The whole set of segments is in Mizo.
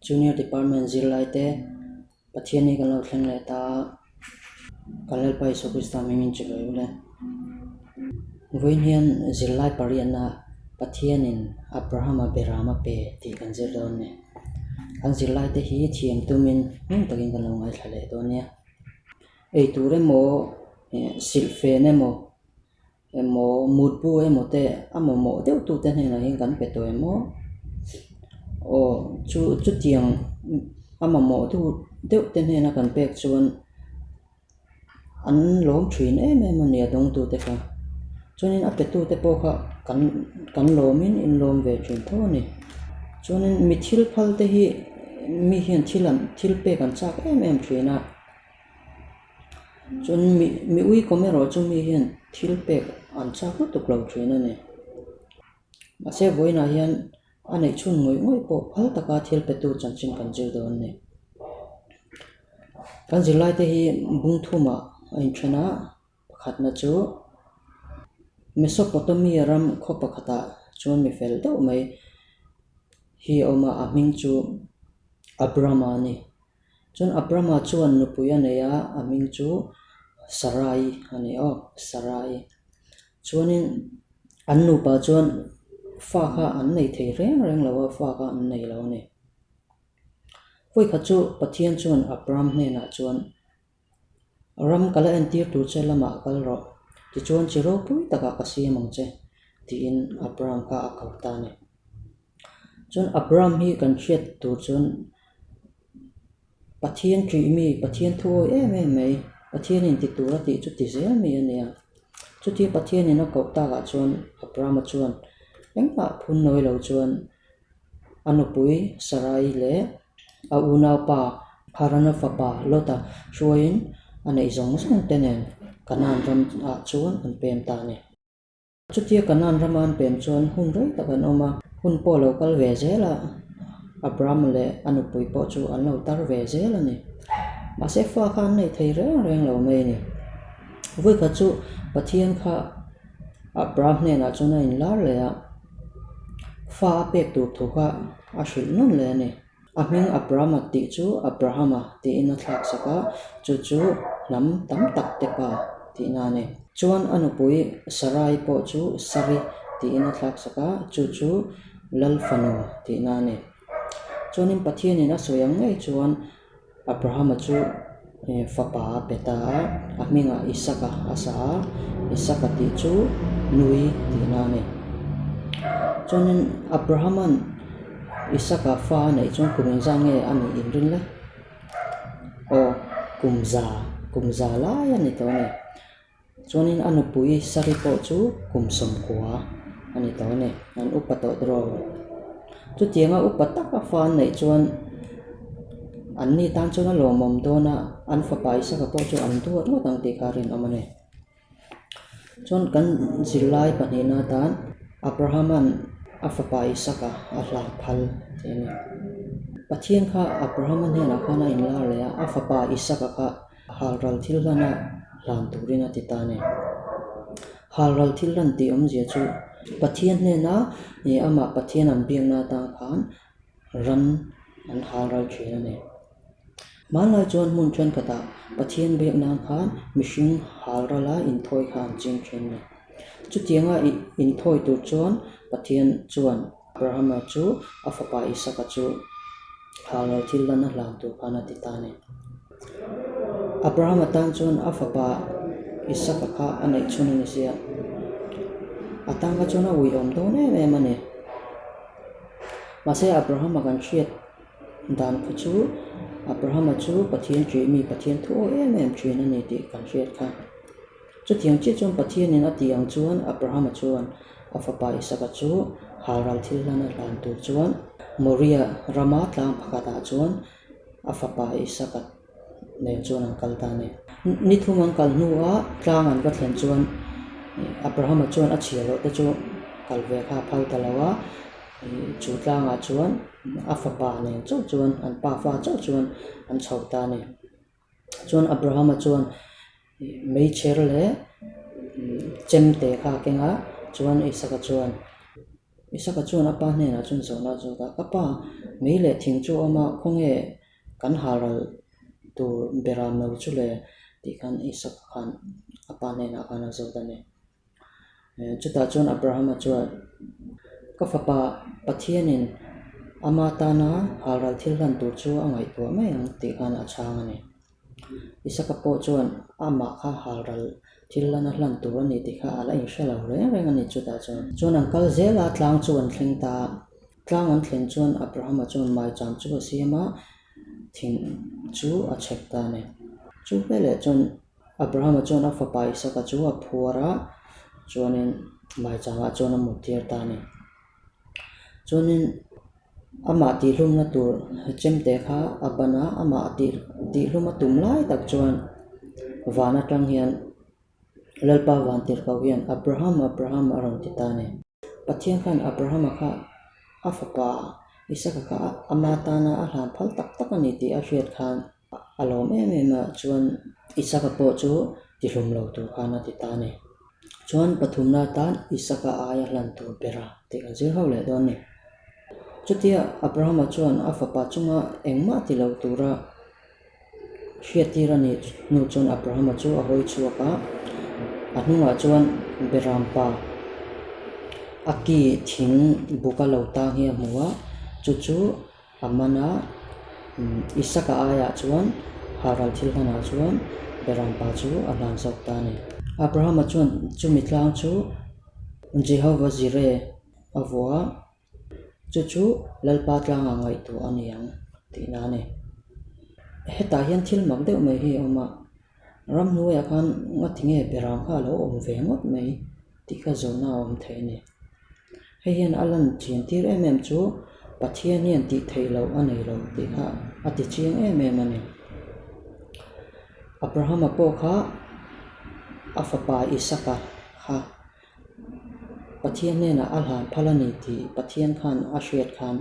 Junior Department zirlaite Pathian hi kan lo thleng leh ta a, kan Lalpa Isua Krista hmingin chibai u le. Vawiin hian zirlai pariatna Pathianin Abrahama beram a pe tih kan zir dawn a ni. Kan zirlaite hi thiam tumin hmun takin kan lo ngaithla leh dawn nia. Eitur emaw, silhfen emaw, Emaw mutbu emaw te a mamawh deuh tu te hnenah hian kan pe tawh em aw? Aw chu chutiang a mamawh deuh deuh te hnena kan pek chuan an lawm thin em em a ni a dawng tu te kha. Chuanin a pe tu te pawh kha kan kan lawmin in lawm ve thin tho a ni. Chuanin mi thil phal te hi mi hian thil an thil pek an chak em em thin a. Chuan mi mi uikawm erawh chu mi hian thil pek an chak lutuk lo thin a ni. Mahse vawiinah hian a neih chhun ngawih ngawih pawh phal taka thil petu chanchin kan zir dawn a ni. Kan zirlaite hi bung thumah a inthen a, pakhatna chu Mesopotamia ram khaw pakhatah chuan mi fel deuh mai hi a awm a, a hming chu Abrama a ni. Chuan Abrama chuan nupui a nei a, a hming chu Sarai a ni aw, Sarai. Chuanin an nupa chuan fa kha an nei thei reng reng lo a, fa kha an nei lo a ni. Vawikhat chu Pathian chuan Abram hnenah chuan, Ram ka la entir tur che lamah kal rawh, tichuan chi ropui takah ka siam ang che, tiin Abram kha a ko ta a ni. Chuan Abram hi kan hriat tur chuan Pathian ṭih mi, Pathian thu awi em em mai, Pathianin ti tur a tih chu ti zel mi a nia. Chutia Pathianin a koh takah chuan Abrama chuan engmah phun nawi lo chuan a nupui Sarai leh a unaupa Harana fapa Lota hruaiin a neih zawng zawng te nen Kanaan ramah chuan an pem ta a ni. Chutia Kanaan rama an pem chuan hun rei tak an awm a, hun pawh a lo kal ve zel a, Abraham leh a nupui pawh chu an lo tar ve zel a ni. Mahse fa kha an nei thei reng reng lo mai a ni. Vawikhat chu Pathian kha Abraham hnenah chuan a inlar leh a, fa a pek tur thu kha a hrilh nawn leh a ni. A hming Abrama tih chu Abrahama tiin a thlak sak a, chu chu hnam tam tak te pa tihna a ni. Chuan a nupui Sarai pawh chu Sari tiin a thlak sak a, chu chu Lal fanu tihna a ni. Chuanin Pathianin a sawi ang ngei chuan Abrahama chu fapa a pe ta a, a hmingah Isaka a sa a, Isaka tih chu nui tihna a ni. Chuanin Abrahama'n Isaka fa a neih chuan kum engzat nge a nih inrin le? Aw, kum za, kum za lai a ni tawh a ni. Chuanin a nupui Sari pawh chu kum sawmkua a ni tawh a ni, an upa tawh tawh. Chutianga upa taka fa an neih chuan an ni tan chuan a lawmawm dawn a, an fapa Isaka pawh chu an duat ngawt ang tih kha a rinawm a ni. Chuan kan zirlai pahnihna atan Abrahama'n a fapa Isaka a hlan phal tih a ni. Pathian kha Abrahama hnenah khan a inlar leh a, a fapa Isaka kha Halral thil hlana hlan turin a ti ta a ni. Halral thil hlan tih awmzia chu Pathian hnena ih amah Pathian an biakna atang khan ran an halral thin a ni. Hmanlai chuan hmun thenkhatah Pathian biak nan khan mihring halrala inthawi kha an ching thin a ni. Chutianga ih inthawi tur chuan Pathian chuan Abrahama chu a fapa Isaka chu halral thil lana hlan tur khan a ti ta a ni. Abrahama tan chuan a fapa Isaka kha a neih chhun a ni sia. A tan kha chuan a uiawm dawn em em a ni. Mahse Abrahama kan hriat dan kha chu Abrahama chu Pathian ṭih mi Pathian thu awi em em ṭhin a ni tih kan hriat kha. Chutiang chiah chuan Pathianin a tih ang chuan Abrahama chuan a fapa Isaka chu halral thil hlan a hlan tur chuan Moria rama tlang pakhatah chuan a fapa Isaka nen chuan an kal ta a ni. Ni thum an kal hnuah tlang an va thlen chuan Abrahama chuan a chhiah loh te chu kal ve kha a phal ta lo a, chu tlangah chuan a fapa nen chauh chuan an pafa chauh chuan an chho ta a ni. Chuan Abrahama chuan meichher leh chemte kha a keng a, chuan Isaka chuan. Isaka chuan a pa hnenah chuan zawhna a zawt a, Ka pa, mei leh thing chu a awm a, khawnge kan halral tur beram lo chu le? tih khan Isaka khan a pa hnenah khan a zawt a ni. Chutah chuan Abrahama chuan, Ka fapa Pathianin ama tana halral thil hlan tur chu a ngaihtuah mai ang tih khan a chhang a ni. Isaka pawh chuan amah kha halral thil hlan a hlan tur a ni tih kha a la inhre lo reng reng a ni chutah chuan. Chuan an kal zel a, tlang chu an thleng ta a. Tlang an thlen chuan Abrahama chuan maicham chu a siam a, thing chu a chhek ta a ni. Chu veleh chuan Abrahama chuan a fapa Isaka chu a phuar a, chuanin maichangah chuan a muttir ta a ni. Chuanin amah tihlumna tur chemte kha a ban a, amah tihlum a tum lai tak chuan van atang hian Lalpa Vantirhkoh hian Abraham, Abraham a rawn ti ta a ni. Pathian khan Abrahama kha a fapa Isaka kha ama tana a hlan phal tak tak a ni tih a hriat khan A lawm em em a, chuan Isaka pawh chu tihlum lo tur khan a ti ta a ni. Chuan pathumna atan Isaka aia hlan tur bera tih kan zir ho leh dawn a ni. Chutia Abrahama chuan a fapa chunga engmah ti lo tura hriattir a nih hnu chuan Abrahama chu a hawi chhuak a, a hnungah chuan Berampa a ki thing buka lo tang hi a hmu a, chu chu A man a, Isaka aiah chuan Haral thil hlanah chuan Berampa chu a hlan zawk ta a ni. Abrahama chuan chumi tlang chu Jehovah Jireh a vuah a, chu chu Lalpa tlangah ngaihtuah a ni ang tihna a ni. Hetah hian thil mak deuh mai hi a awm a, ramhnuaiah khan ngatinge Beram kha a lo awm ve ngawt mai tih kha zawhna a awm thei a ni. Hei hian a lan chian tir em em chu Pathian hian tih theih loh a nei lo tih kha a ti chiang em em a ni. Abrahama pawh kha a fapa Isaka kha Pathian hnenah a hlan phal a ni tih Pathian khan a hriat khan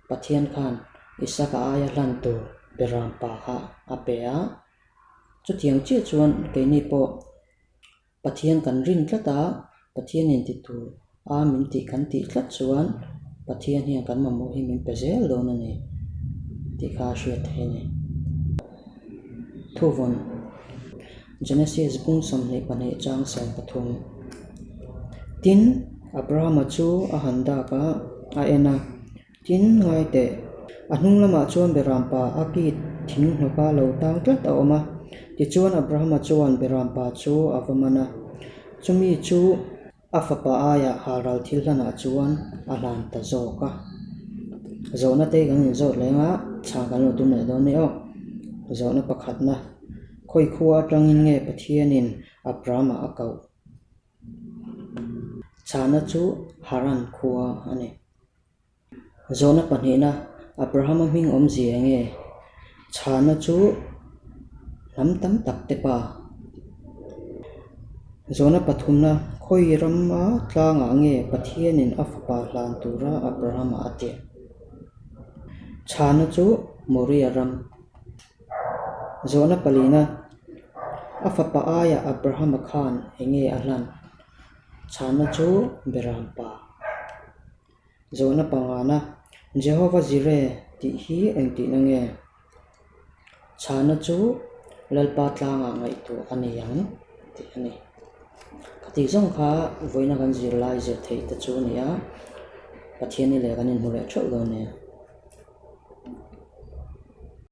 Pathian khan Isaka aia hlan tur Beram pa kha a pe a. Chutiang chiah chuan keini pawh Pathian kan rin tlat a, Pathianin ti tur a min tih kan tih tlat chuan Pathian hian kan mamawh hi min pe zel dawn a ni tih kha a hriat theih a ni. Thuvawn, Genesis bung 22 chang 13 Tin, Abrahama chu a han dak a, a en a, Tin, ngai teh, a hnung lamah chuan Berampa a ki thing hnawka lo tang tlat a awm a. Tichuan Abrahama chuan Berampa chu a va man a, chumi chu a fapa aiah halral thil hlanah chuan a hlan ta zawk a. Zawhna te kan inzawt leng a, chhang kan lo tum leh dawn nia aw. Zawhna pakhatna, Khawi khua atangin nge Pathianin Abrahama a koh? Chhana chu Haran khua a ni. Zawhna pahnihna, Abrahama hming awmzia eng nge? Chhana chu hnam tam tak te pa. Zawhna pathumna, Khawi rama tlangah nge Pathianin a fapa hlan tura Abrahama a tih? Chhana chu Moria ram. Zawhna palina, A fapa aiah Abrahama khan eng nge a hlan? Chhana chu Beram pa. Zawhna pangana, Jehova Jireh tih hi engtihna nge? Chhana chu Lalpa tlangah ngaihtuah a ni ang tih a ni. Ka tih zawng kha vawiina kan zirlai zir theih te chu a ni a, Pathian i leh kan inhmu leh theuh dawn nia.